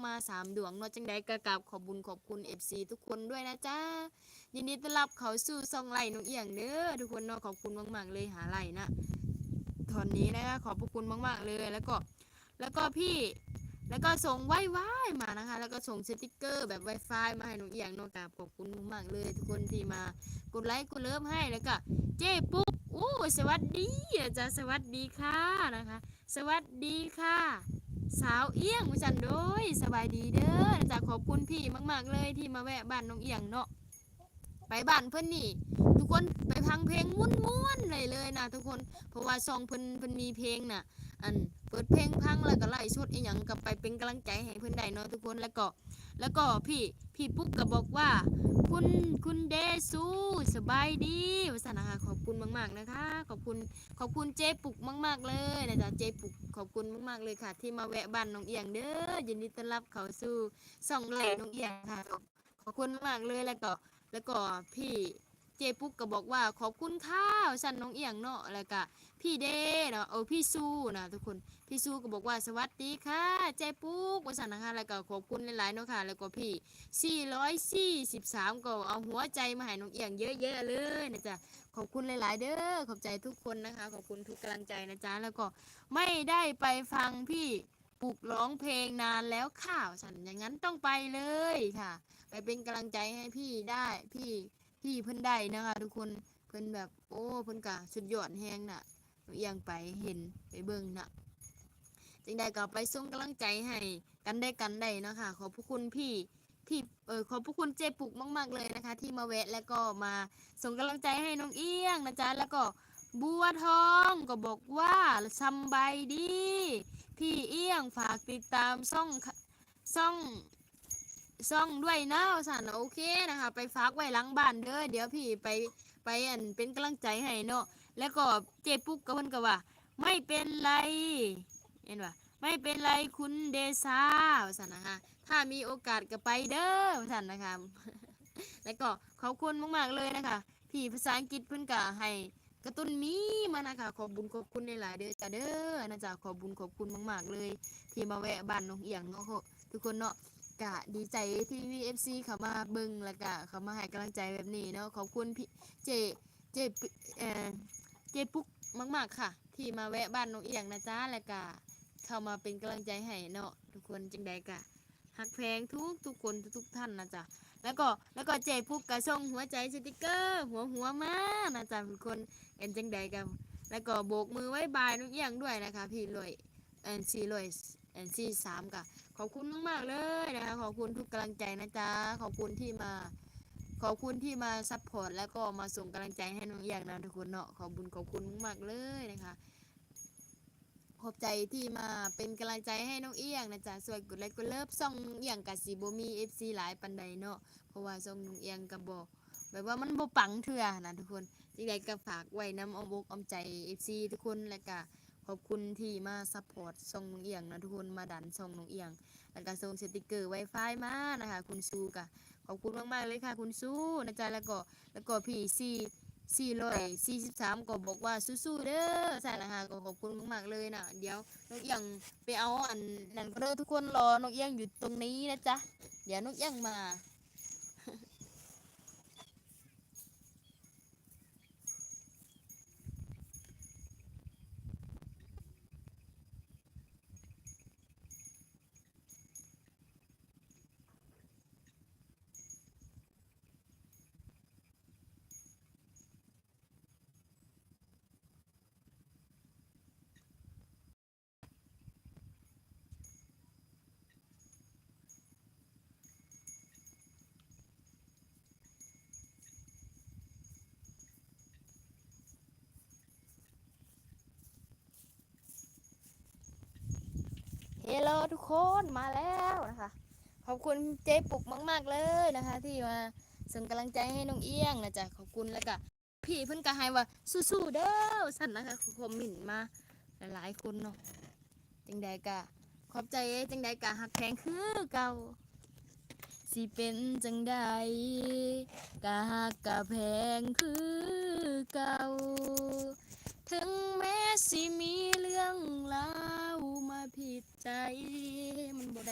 ມາສາມດວງເນາະ. ຈັ່ງໃດກໍກາບຂອບບຸນຂອບຄຸນເອັຟຊີທຸກຄົນດ້ວຍນະຈ໊ະ. ຍິນດີຕ້ອນຮັບເຂົ້າສູ່ຊ່ອງໄລ້ນ້ອງອຽງເດີທຸກຄົນເນາະ. ຂອບຄຸນມາກໆເລີຍ ຫ້າໄລ້ນະ ຕອນນີ້ນະ. ຂອບພະຄຸນມາກໆເລີຍ. ແລ້ວກໍ ແລ້ວກໍພີ່ ແລ້ວກໍສົ່ງໄວໆມານະຄະ ແລ້ວກໍສົ່ງສະຕິກເກີແບບໄວໄຟມາໃຫ້ນ້ອງອຽງເນາະ. ກາບຂອບຄຸນມາກໆເລີຍທຸກຄົນທີ່ມາກົດໄລ້ກົດເລີບໃຫ້. ແລ້ວກໍເຈ້ປຸກ ໂອ້ ສະຫວັດດີນະຈ໊ະ ສະຫວັດດີຄ່ະນະຄະ. ສະຫວັດດີຄ່ະ ສາວອຽງ ວ່າຊັ້ນ. ໂດຍ ສະບາຍດີເດີນະຈ໊ະ. ຂອບຄຸນພີ່ມາກໆເລີຍທີ່ມາແວະບ້ານນ້ອງອຽງເນາະ. ໄປບ້ານເພິ່ນນີ້ ທຸກຄົນໄປຟັງເພງມ່ວນໆໄດ້ເລີຍນະທຸກຄົນ ເພາະວ່າຊ່ອງເພິ່ນ ເພິ່ນມີເພງນະ ອັນ ເປີດເພງຟັງ ແລ້ວກໍໄລຟ໌ສົດອີ່ຫຍັງ ກໍໄປເປັນກຳລັງໃຈໃຫ້ເພິ່ນໄດ້ເນາະທຸກຄົນ. ແລ້ວກໍ ແລ້ວກໍພີ່ ພີ່ປຸກກໍບອກວ່າ ຄຸນ ຄຸນເດຊູ ສະບາຍດີ ວ່າຊັ້ນນະຄະ. ຂອບຄຸນມາກໆນະຄະ ຂອບຄຸນ ຂອບຄຸນເຈ້ປຸກມາກໆເລີຍນະຈ໊ະ ເຈ້ປຸກ ຂອບຄຸນມາກໆເລີຍຄ່ະ ທີ່ມາແວະບ້ານນ້ອງອຽງເດີ. ຍິນດີຕ້ອນຮັບເຂົ້າສູ່ຊ່ອງໄລ້ນ້ອງອຽງຄ່ະ. ຂອບ ຂອບຄຸນມາກເລີຍ. ແລ້ວກໍ ແລ້ວກໍພີ່ເຈ້ປຸກກໍບອກວ່າ ຂອບຄຸນຄ່ະ ວ່າຊັ້ນ ນ້ອງອຽງເນາະ. ແລ້ວກໍພີ່ເດເນາະ ເອີ ພີ່ຊູນະທຸກຄົນ ພີ່ຊູກໍບອກວ່າ ສະຫວັດດີຄ່ະເຈ້ປຸກ ວ່າຊັ້ນນະຄະ. ແລ້ວກໍຂອບຄຸນຫຼາຍໆເນາະຄ່ະ. ແລ້ວກໍພີ່ສີ່ຮ້ອຍສີ່ສິບສາມກໍເອົາຫົວໃຈມາໃຫ້ນ້ອງອຽງເຍີະແຍະເລີຍນະຈ໊ະ. ຂອບຄຸນຫຼາຍໆເດີ ຂອບໃຈທຸກຄົນນະຄະ ຂອບຄຸນທຸກກຳລັງໃຈນະຈ໊ະ. ແລ້ວກໍ ໄມ່ໄດ້ໄປຟັງພີ່ ປຸກຮ້ອງເພງນານແລ້ວຄ່ະ ວ່າຊັ້ນ. ຢ່າງນັ້ນຕ້ອງໄປເລີຍຄ່ະ ໄປເປັນກຳລັງໃຈໃຫ້ພີ່ໄດ້ ພີ່ ພີ່ເພິ່ນໄດ້ນະຄະທຸກຄົນ. ເພິ່ນແບບ ໂອ້ ເພິ່ນກະສຸດຍອດແຮງນະ ນ້ອງອຽງໄປເຫັນໄປເບິ່ງນະ. ຈັ່ງໃດກໍໄປສົ່ງກຳລັງໃຈໃຫ້ກັນແລະກັນໄດ້ເນາະຄ່ະ. ຂອບພະຄຸນພີ່ ທີ່ ເອີ ຂອບພະຄຸນເຈ້ປຸກມາກໆເລີຍນະຄະ ທີ່ມາແວະ ແລ້ວກໍມາສົ່ງກຳລັງໃຈໃຫ້ນ້ອງອຽງນະຈ໊ະ. ແລ້ວກໍບົວທອງກໍບອກວ່າ ສຳບາຍດີພີ່ອຽງ ຝາກຕິດຕາມຊ່ອງ ຊ່ອງ ຊ່ອງດ້ວຍນະ ວ່າຊັ້ນ. ໂອເຄນະຄະ ໄປຝາກໄວ້ຫຼັງບ້ານເດີ ດຽວພີ່ໄປ ໄປ ອັນ ເປັນກຳລັງໃຈໃຫ້ເນາະ. ແລ້ວກໍເຈ້ປຸກກໍ ເພິ່ນກໍວ່າ ໄມ່ເປັນໄລ ເຫັນບໍ່ ໄມ່ເປັນໄລຄຸນເດຊາ ວ່າຊັ້ນນະຄະ ຖ້າມີໂອກາດກໍໄປເດີ ວ່າຊັ້ນນະຄະ. ແລ້ວກໍຂອບຄຸນມາກໆເລີຍນະຄະ ພີ່ພາສາອັງກິດເພິ່ນກໍໃຫ້ກະຕຸ້ນມີມານະຄະ. ຂອບບຸນຂອບຄຸນຫຼາຍໆເດີຈ້າເດີນະຈ໊ະ. ຂອບບຸນຂອບຄຸນມາກໆເລີຍທີ່ມາແວະບ້ານນ້ອງອຽງເນາະທຸກຄົນເນາະ. ກະດີໃຈທີ່ມີເອັຟຊີເຂົ້າມາເບິ່ງ ແລ້ວກະເຂົ້າມາໃຫ້ກຳລັງໃຈແບບນີ້ເນາະ. ຂອບຄຸນພີ່ ເຈ້ ເຈ້ ເອີ ເຈ້ປຸກມາກໆຄ່ະ ທີ່ມາແວະບ້ານນ້ອງອຽງນະຈ໊ະ ແລ້ວກະເຂົ້າມາເປັນກຳລັງໃຈໃຫ້ເນາະທຸກຄົນ. ຈັ່ງໃດກະຮັກແພງທຸກໆຄົນທຸກໆທ່ານນະຈ໊ະ. ແລ້ວກໍ ແລ້ວກໍເຈ້ປຸກກະສົ່ງຫົວໃຈສະຕິກເກີຫົວໆມານະຈ໊ະທຸກຄົນ. ເປັນຈັ່ງໃດກະ ແລ້ວກໍໂບກມືບາຍບາຍນ້ອງອຽງດ້ວຍນະຄະ ພີ່ຮ້ອຍ ອັນ ສີ່ຮ້ອຍ ອັນ ສີ່ສິບສາມ ກະຂອບຄຸນມາກໆເລີຍນະຄະ. ຂອບຄຸນທຸກກຳລັງໃຈນະຈ໊ະ. ຂອບຄຸນທີ່ມາ ຂອບຄຸນທີ່ມາຊັບພອດ ແລ້ວກໍມາສົ່ງກຳລັງໃຈໃຫ້ນ້ອງອຽງນະທຸກຄົນເນາະ. ຂອບບຸນຂອບຄຸນມາກໆເລີຍນະຄະ. ຂອບໃຈທີ່ມາເປັນກຳລັງໃຈໃຫ້ນ້ອງອຽງນະຈ໊ະ. ຊ່ວຍກົດໄລກົດເລີບ ຊ່ອງນ້ອງອຽງກະຊິບໍ່ມີເອັຟຊີຫຼາຍປານໃດເນາະ ເພາະວ່າຊ່ອງນ້ອງອຽງກະບໍ່ ແບບວ່າມັນບໍ່ປັງເທື່ອນະທຸກຄົນ. ຈັ່ງໃດກໍຝາກໄວ້ນຳອ້ອມອົກອ້ອມໃຈເອັຟຊີທຸກຄົນ ແລ້ວກະຂອບຄຸນທີ່ມາຊັບພອດຊ່ອງນ້ອງອຽງນະທຸກຄົນ ມາດັນຊ່ອງນ້ອງອຽງ ແລ້ວກະສົ່ງສະຕິກເກີໄວຟາຍມານະຄະ. ຄຸນຊູກະຂອບຄຸນມາກໆເລີຍຄ່ະ ຄຸນຊູນະຈ໊ະ. ແລ້ວກໍ ແລ້ວກໍພີ່ສີ່ ສີ່ຮ້ອຍສີ່ສິບສາມ ກໍບອກວ່າສູ້ໆເດີ ຊັ້ນນະຄະ. ກໍຂອບຄຸນມາກໆເລີຍນະ. ດຽວນ້ອງອຽງໄປເອົາອັນນັ້ນກ່ອນເດີທຸກຄົນ ລໍນ້ອງອຽງຢູ່ຕົງນີ້ນະຈ໊ະ. ດຽວນ້ອງອຽງມາ. ເຮໂລທຸກຄົນ ມາແລ້ວນະຄະ. ຂອບຄຸນເຈ້ປຸກມາກໆເລີຍນະຄະ ທີ່ມາສົ່ງກຳລັງໃຈໃຫ້ນ້ອງອຽງນະຈ໊ະ. ຂອບຄຸນ ແລ້ວກະ ພີ່ເພິ່ນກໍໃຫ້ວ່າສູ້ໆເດີ ວ່າຊັ້ນນະຄະ. ຄອມເມັນມາຫຼາຍໆຄົນເນາະ. ຈັ່ງໃດກະຂອບໃຈ ຈັ່ງໃດກະຮັກແພງຄືເກົ່າ. ຊິເປັນຈັ່ງໃດ ກະຮັກກະແພງຄືເກົ່າ. ເຖິງແມ້ຊິມີເລື່ອງລາວມາຜິດໃຈ ມັນບໍ່ໄດ້